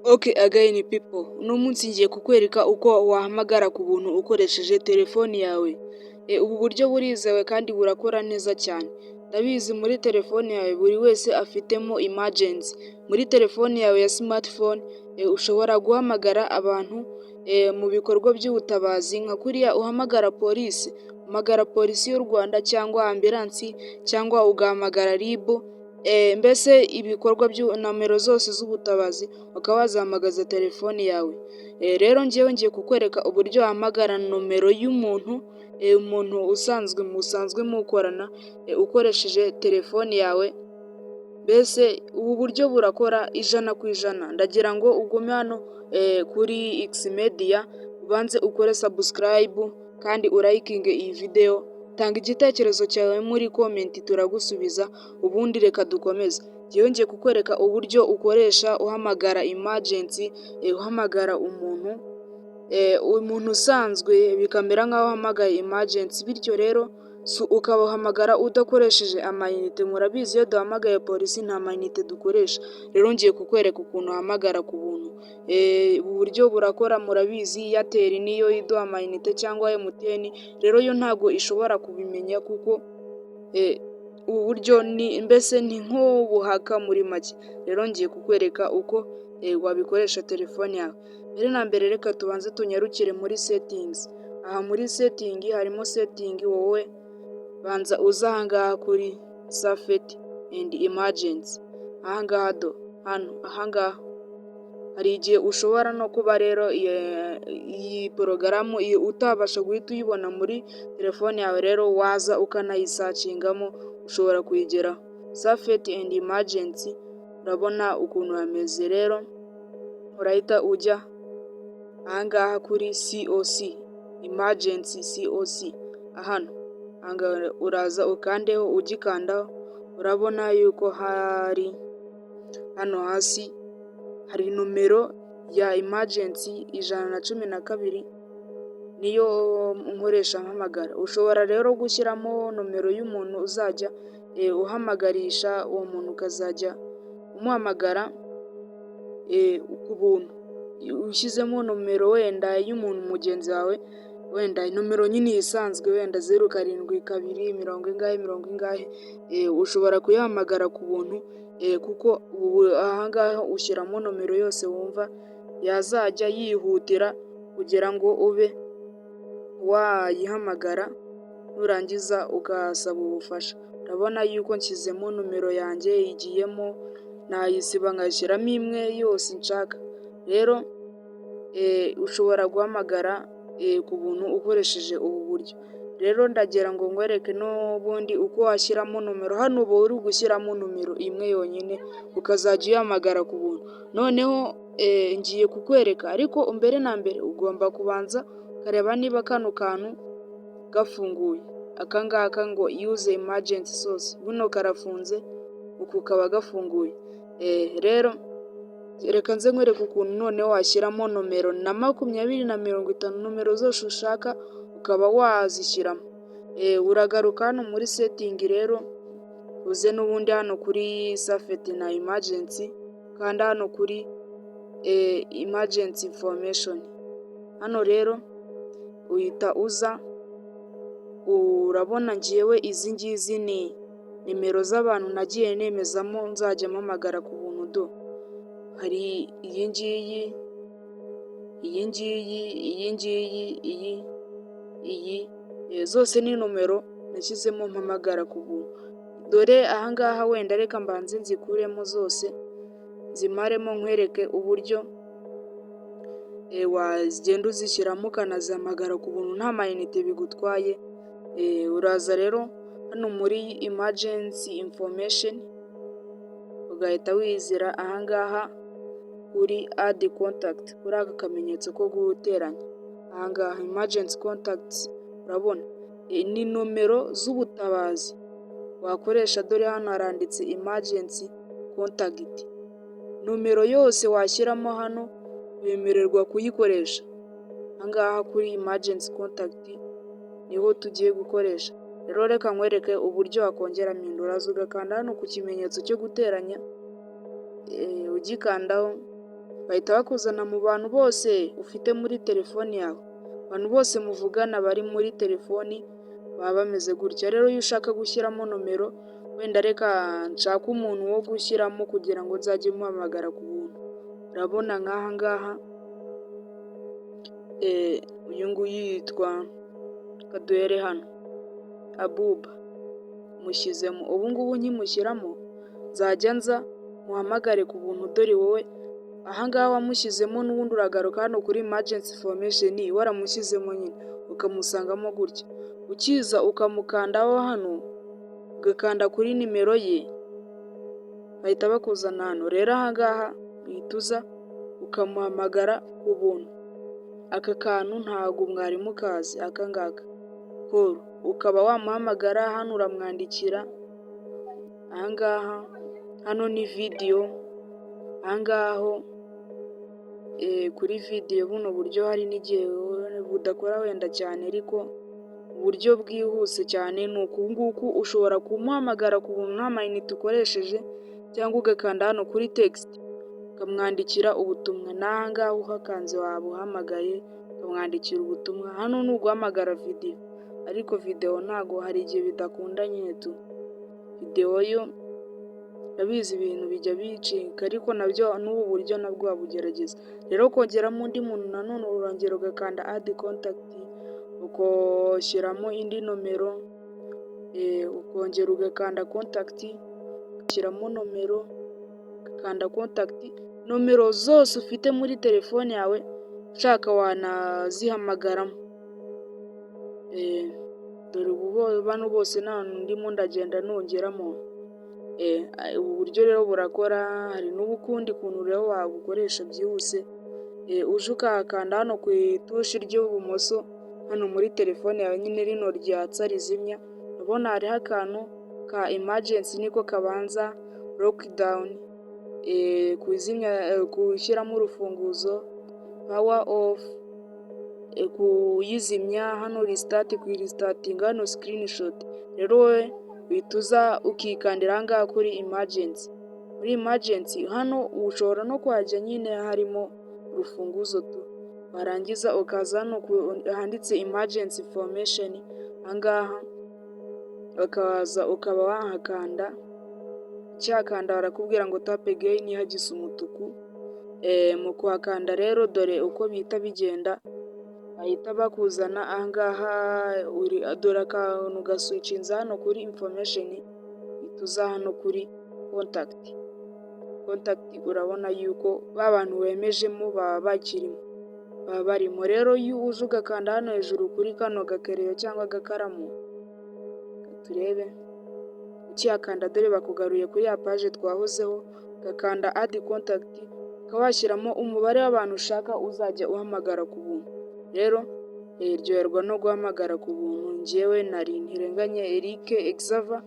Okay again people, uno munsi ngiye kukwereka uko wahamagara ku buntu ukoresheje telefoni yawe. Ubu buryo burizewe kandi burakora neza cyane. Ndabizi muri telefoni yawe buri wese afitemo emergency. Muri telefoni yawe ya smartphone ushobora guhamagara abantu mu bikorwa by'ubutabazi nka kuriya uhamagara polisi, uhamagara polisi y'u Rwanda cyangwa ambulance cyangwa ugahamagara RIB, mbese ibikorwa nomero zose z'ubutabazi ukaba wazihamagaza telefoni yawe. Rero njyewe ngiye kukwereka uburyo wahamagara nomero y'umuntu, umuntu usanzwe musanzwe mukorana ukoresheje telefoni yawe, mbese ubu buryo burakora 100%. Ndagira ngo ugume hano kuri X Media, ubanze ukore subscribe kandi urayikinge iyi video, tanga igitekerezo cyawe muri comment turagusubiza, ubundi reka dukomeze. Njyewe ngiye kukwereka uburyo ukoresha uhamagara emergency, uhamagara umuntu, umuntu usanzwe bikamera nk'aho uhamagaye emergency, bityo rero ukabahamagara udakoresheje amayinite. Murabizi iyo duhamagaye polisi nta mayinite dukoresha. Rero ngiye kukwereka ukuntu uhamagara ku buntu. Ubu buryo burakora, murabizi Airtel niyo iduha amayinite cyangwa MTN, rero yo ntabwo ishobora kubimenya kuko ubu buryo ni mbese ni nk'ubuhaka muri make. Rero ngiye kukwereka uko wabikoresha telefone yawe. Mbere na mbere reka tubanze tunyarukire muri settings. Aha muri setting harimo setting, wowe banza uze aha ngaha kuri safety and emergency. Aha ngaha do, hano aha ngaha. Hari igihe ushobora no kuba rero iyi porogaramu utabasha guhita uyibona muri telefone yawe, rero waza ukanayisearchingamo ushobora kuyigeraho. Safety and emergency, urabona ukuntu hameze. Rero urahita ujya ahangaha kuri SOS, emergency SOS, hano uraza ukandeho. Ugikandaho urabona yuko hari hano hasi hari nomero ya emergency 112, niyo nkoresha mpamagara. Ushobora rero gushyiramo nomero y'umuntu uzajya uhamagarisha, uwo muntu ukazajya umuhamagara ku buntu. Ushyizemo nomero wenda y'umuntu mugenzi wawe, wenda nomero nyine isanzwe, wenda 072 mirongo ingahe mirongo ingahe, ushobora kuyihamagara ku buntu, kuko ahangaha ushyiramo nomero yose wumva yazajya yihutira kugira ngo ube wayihamagara, nurangiza ugasaba ubufasha. Urabona yuko nshyizemo nomero yanjye igiyemo, nayisiba nkashyiramo imwe yose nshaka. Rero ushobora guhamagara ku buntu ukoresheje ubu buryo. Rero ndagira ngo nkwereke n'ubundi uko washyiramo nomero. Hano uba uri gushyiramo nomero imwe yonyine ukazajya uyihamagara ku buntu. Noneho ngiye kukwereka, ariko mbere na mbere ugomba kubanza ukareba niba kano kantu gafunguye, aka ngaka ngo use emergency SOS. Buno karafunze, uku kaba gafunguye. Rero reka nze nkwereke ukuntu noneho washyiramo nomero na 20 na 50, nomero zose ushaka ukaba wazishyiramo. Uragaruka hano muri setting rero, uze n'ubundi hano kuri safety na emergency, kanda hano kuri emergency information. Hano rero uhita uza, urabona ngewe izi ngizi ni nimero z'abantu nagiye nemezamo nzajya mpamagara ku buntu. Do hari iyi ngiyi, iyi ngiyi, iyi ngiyi, iyi, iyi, zose ni nomero nashyizemo mpamagara ku buntu. Dore ahangaha wenda reka mbanze nzikuremo zose nzimaremo, nkwereke uburyo wagenda uzishyiramo ukanazihamagara ku buntu nta mayinite bigutwaye. Uraza rero hano muri emergency information, ugahita wizira ahangaha kuri add contact, kuri aka kamenyetso ko guteranya ahangaha, emergency contacts. Urabona ni nomero z'ubutabazi wakoresha. Dore hano haranditse emergency contact, nomero yose washyiramo hano wemererwa kuyikoresha. Ahangaha kuri emergency contact niho tugiye gukoresha. Rero reka nkwereke uburyo wakongeramo indi. Uraza ugakanda hano ku kimenyetso cyo guteranya, ugikandaho Bahita bakuzana mu bantu bose ufite muri telefoni yawe. Abantu bose muvugana bari muri telefoni baba bameze gutya. Rero iyo ushaka gushyiramo nomero, wenda reka nshake umuntu wo gushyiramo kugira ngo nzajye muhamagara ku buntu. Urabona nk'aha ngaha, uyu nguyu yitwa, reka duhere hano, Abuba, mushyizemo. Ubu ngubu nkimushyiramo nzajya nza muhamagare ku buntu. Dore wowe aha ngaha wamushyizemo, n'ubundi uragaruka hano kuri emergency information waramushyizemo nyine, ukamusangamo gutya. Ukiza ukamukandaho hano, ugakanda kuri nimero ye, bahita bakuzana hano. Rero aha ngaha uhita uza ukamuhamagara ku buntu. Aka kantu ntabwo mwari mukazi, aka ngaka, call, ukaba wamuhamagara. Hano uramwandikira, aha ngaha hano ni video, aha ngaha ho kuri video. Buno buryo hari n'igihe budakora wenda cyane, ariko uburyo bwihuse cyane ni uku nguku: ushobora kumuhamagara ku buntu nta mayinite ukoresheje, cyangwa ugakanda hano kuri text ukamwandikira ubutumwa. N'aha ngaha uhakanze waba uhamagaye, ukamwandikira ubutumwa. Hano ni uguhamagara video, ariko video ntago, hari igihe bidakunda nyine tu. Video yo urabizi ibintu bijya bicika, ariko nabyo n'ubu buryo nabwo wabugerageza. Rero kongeramo undi muntu nanone, urongera ugakanda add contact, ukoshyiramo indi nomero, ukongera ugakanda contact, ugashyiramo nomero, ugakanda contact. Nomero zose ufite muri telefone yawe ushaka wanazihamagaramo. Dore ubu bano bose nta ndimo ndagenda nongeramo. Ubu buryo rero burakora. Hari n'ubukundi kuntu rero wabukoresha byihuse: uje ukahakanda hano ku itushi ry'ibumoso hano muri telefone yawe nyine, rino ryatsa rizimya, urabona hariho akantu ka emergency, niko kabanza: lockdown, kuzimya, gushyiramo urufunguzo, power off, kuyizimya, hano restart, kuyirestartinga, hano screenshot. Rero wowe uhita uza ukikandira aha ngaha kuri emergency. Muri emergency hano ushobora no kuhajya nyine harimo urufunguzo tu. Warangiza ukaza hano handitse emergency information, aha ngaha ukaza ukaba wahakanda. Ukihakanda barakubwira ngo "Tap again", hagise umutuku. Mu kuhakanda rero dore uko bihita bigenda: bahita bakuzana aha ngaha. Dore akantu gaswitchinze hano kuri information, uhita uza hano kuri contact. Contact urabona yuko ba bantu wemejemo baba bakirimo, baba barimo. Rero iyo uje ugakanda hano hejuru kuri kano gakereyo cyangwa agakaramu, turebe, ukihakanda dore bakugaruye kuri ya page twahozeho. Ugakanda add contact, ukaba washyiramo umubare w'abantu ushaka uzajya uhamagara ku buntu. Rero ryoherwa no guhamagara ku buntu. Njyewe nari Ntirenganya Eric Exava.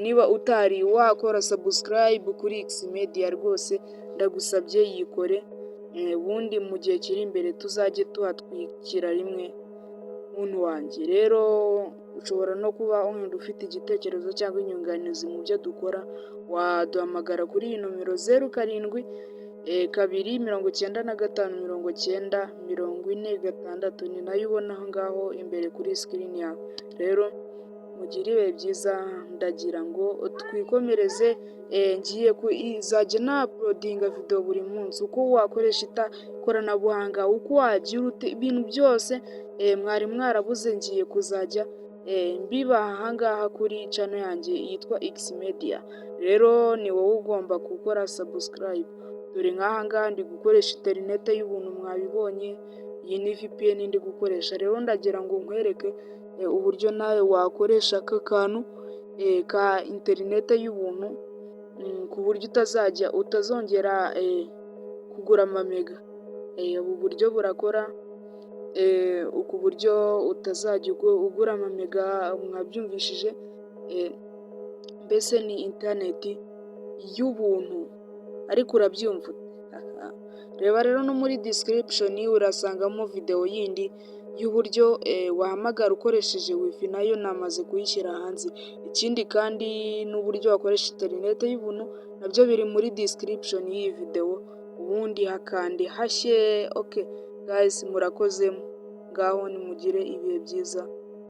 Niba utari wakora subscribe kuri X Media, rwose ndagusabye yikore, ubundi mu gihe kiri imbere tuzajye tuhatwikira rimwe, muntu wanjye. Rero ushobora no kuba wenda ufite igitekerezo cyangwa inyunganizi mu byo dukora, waduhamagara kuri iyi nomero: 0729590406. Ni nayo ubona aho ngaho imbere kuri screen yawe. Rero mugire ibihe byiza. Ndagira ngo twikomereze, ngiye kuzajya nauploadinga video buri munsi, uko wakoresha ikoranabuhanga, uko wagira ute, ibintu byose mwari mwarabuze ngiye kuzajya mbibaha aha ngaha kuri channel yanjye yitwa X Media. Rero ni wowe ugomba gukora subscribe. Dore nk'aha ngaha ndi gukoresha interinete y'ubuntu, mwabibonye, iyi ni VPN ndi gukoresha. Rero ndagira ngo nkwereke uburyo nawe wakoresha aka kantu ka interinete y'ubuntu, ku buryo utazajya utazongera kugura amamega. Ubu buryo burakora ku buryo utazajya ugura amamega, mwabyumvishije, mbese ni interineti y'ubuntu, ariko urabyumva. Reba rero no muri description urasangamo video yindi y'uburyo wahamagara ukoresheje wifi, nayo namaze kuyishyira hanze. Ikindi kandi n'uburyo wakoresha interineti y'ubuntu nabyo biri muri description y'iyi video. Ubundi Ubundi hakande hashye. Okay guys, murakoze, ngaho nimugire ibihe byiza.